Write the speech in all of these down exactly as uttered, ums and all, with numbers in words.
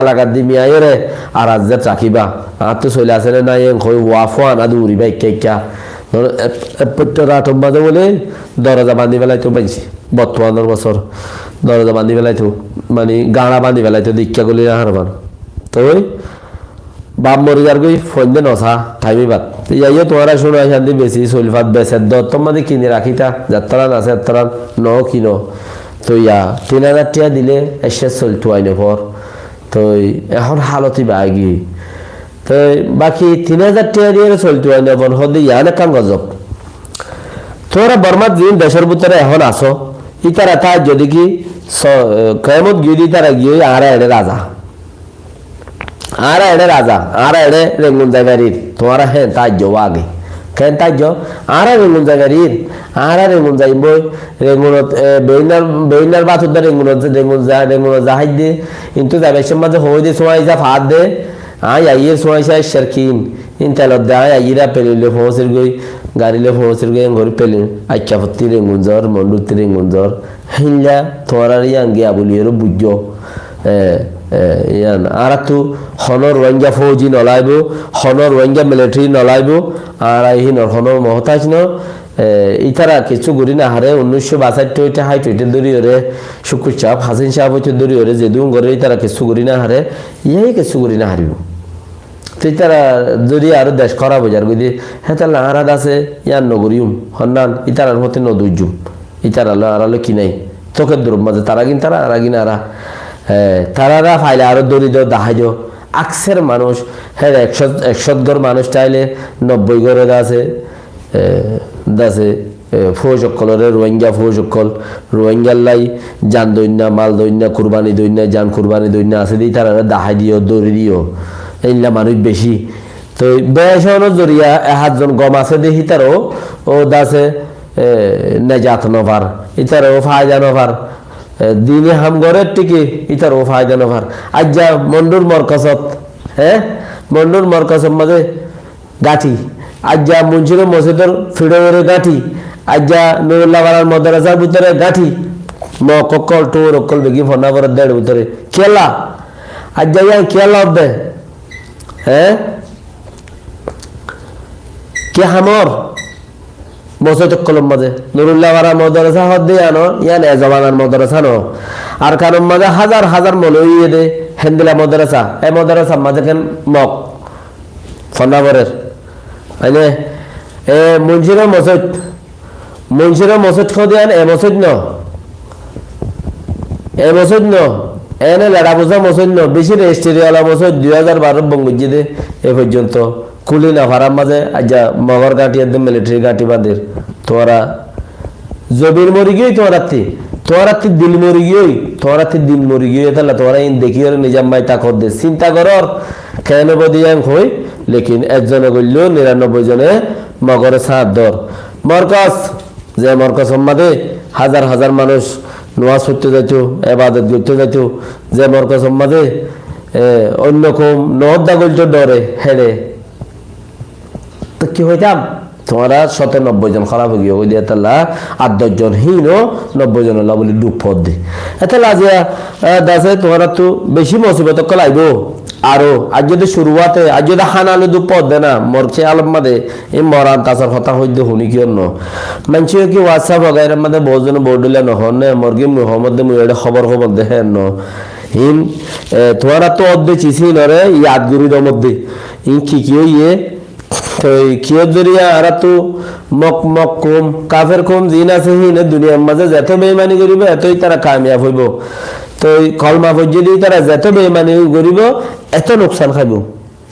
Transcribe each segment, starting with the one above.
elakar di miyaiyóre ar azzet rakíba. Añáttu soil asé né nái, en hoi wafó ana duriba ekka ekka. Dóro, e, e, foittó rator mazé bóle doroza bañdí felaito maincé. Bottumanor bosór doroza bañdí felaito, mani gañça bañdí felaito, dikká goli na harban. Toi baf mori zargoi, foinde nosá, thaimi bad. Toi yaiyó tuáñra cúna, candi besi, soil fat besi, dottor mazé kini rakíta, zattoran asé, zattoran no kino. Toi ya, tin házar tiya dile, ecce soil tuai no for. Toi ehón halot iba aigiyói. Toi baki tin házar tiya diyóre soil tuai no for, hóde yián ekkán gozob. Tuáñra Bormat ziín decór bútore ehón asó, ítara táijjo de ki, so-, e, kiyamot giyói de ítara giyói añára eçé raza. Añára eçé raza, añára eçé Rengun zai farir, tuáñra héen táijjo age. Keén táijjo? Añára Rengun zai farir, añára Rengun zaiyum boi, Rengunot, e, beínnar, beínnar bát udda Rengunot, Rengun za-, Rengunot za háidde, kintu zaibar cómot mazé hoói de, suáñisa faádde, aññí aiyér suáñisa eccer kiín, in telot de aññí aiyér ar pelin loi foóñsir goi, gari loi foóñsir goi, en gorí pelin, aikka fottí Rengun zor, Mondhú fottí Rengun zor, héinna tuáñrar yían giya buli eró buijjó. E, e, yían, añáráttu honó Ruáinga fóuji nolaibo, honó Ruáinga militari nolaibo, añára hínor honó mohtáj no. E, ítara kessú gorí nofaré, unnícco basáitto óite háit óite dóriyoré, Cúkkur sáb, Hasín sáb óite dóriyoré, zedún goré ítara kessú gorí nofaré, yíaye kessú gorí nofaribó. Te ítara zoriya aró dec hóraf ói zargói de, hétolla añára dase yían nogoríyum, honnán ítarar fóti noduijjum, ítara loi añára loi ki nái, tóker duror mazé tará gin tará, añára gin añára, e, tarára faile aró dóri do, dahái do, akser manúic, héçe ekcót, ekcót gór manúic táile nobbói góre dase, e, dase, e, fóuj ókkolóre, Ruáinga fóuj ókkol, Ruáingar lai jan doinna, mal doinna, kurbani doinna, jan kurbani doinna asé de, ítararé dahái diyó, dóri diyó. Éilla manúic bicí. Toi bec ónor zoriya e hátzon gom asé de, hítaró ó dase, e, nejat nofar, ítaró ó faida nofar. E, dini ham gorér thíki, ítaró ó faida nofar. Aijja Mondhúr morkosot, e, Mondhúr morkosot mazé gáñthi. Aijja Muncíro mosóidor fiçóre gáñthi. Aijja Nurulla Farar modrasar bútore gáñthi. Mok ókkol, thuur ókkol beggín fonná forer de ér bútore. Kiyólla? Aijja yían kiyólla ódde? Hé? Ki hamor? Mosóid ókkolor mazé. Nurulla Fara modrasa hoódde yían, yían e zobanar modrasa no. Arkanor mazé házar házar moloi óiye de, héndilla modrasa. E modrasar mazé ken Mok fonná forer. Aine, e, Muncíro mosóid. Muncíro mosóid hoódde yían e mosóid no. E mosóid no. Ene leçabuza mosóid no. Bicí rejistiri ola mosóid, dui házar baró bon goijjé de, e foijjonto kúli no farar mazé aijja Mogor gáñthi edde militari gáñthi bañdir. Tuáñra zobin mori giyói tuáñrattí, tuáñrattí dil mori giyói, tuáñrattí dil mori giyói, étalla tuáñra iín dekíyore nizam maita kodde sinta goror, keén óibo de yían hoi, lekin ekzone goilló, niranobboi zone Mogore sáñt dor. Morkos, ze morkosor mazé házar házar manúic nomaz foitto zaito, ebadot goitto zaito, ze morkosor mazé, e, oinno koum no ódda goilto dhore, héçe. Toi ki hoitam? Tuáñra cóto nobboi zon hóraf ói giyói de étalla, ar doc zon híin ó nobboi zonolla buli duk foódde. Étalla aziya, e, dase tuáñrattú bicí mosibot ókkol aibó. Aró, aijjó de curuwate, aijjó de hána loi duk foódde na, mor kéyalor mazé, e mor antasor hotá hoóidde huní kiyór no. Maincé ki WhatsApp wagairar mazé bout zone bout dhoilla no hoónne, mor ki mui hoómodde mui eçé hóbor hoómodde héen no. Híin, e, tuáñrattú ódde ciz híinore yad gorí domodde. Híin ki ki óiye, toi kiyór zoriya añáráttu Mok, Mok koum, kafer koum ziín asé híine duniyar mazé zeto beimani goríbo, eto ítara kamiyab óibo. Toi kolma foijjé de ítara zeto beimani goríbo, eto nuksan háibo.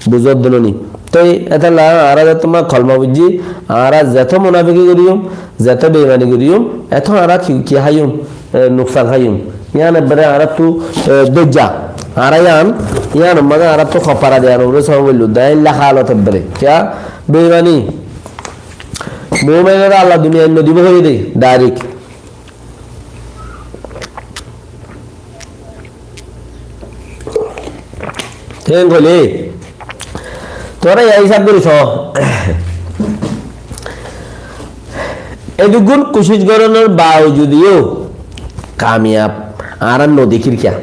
Buzó de no ni? Toi étalla añára zeto ma kolma foijjí, añára zeto munafiki goríyum, zeto beimani goríyum, eto añára ki, ki háiyum? E, nuksan háiyum. Yían ebbare añáráttu, e, dóijja. Añára yían, yíanor mazé añáráttu hoppara de, yíanor uore sóo goillú de, éilla hálot ebbare. Kiyá? Beimani. Muminore Allah duniyait no dibo hoiyé de, direct. Héen hoilé, tuáñra yá hísab gorí soó. Edukkún kucíc gorónor baujudiyó kamiyab añára no dekír kiyá?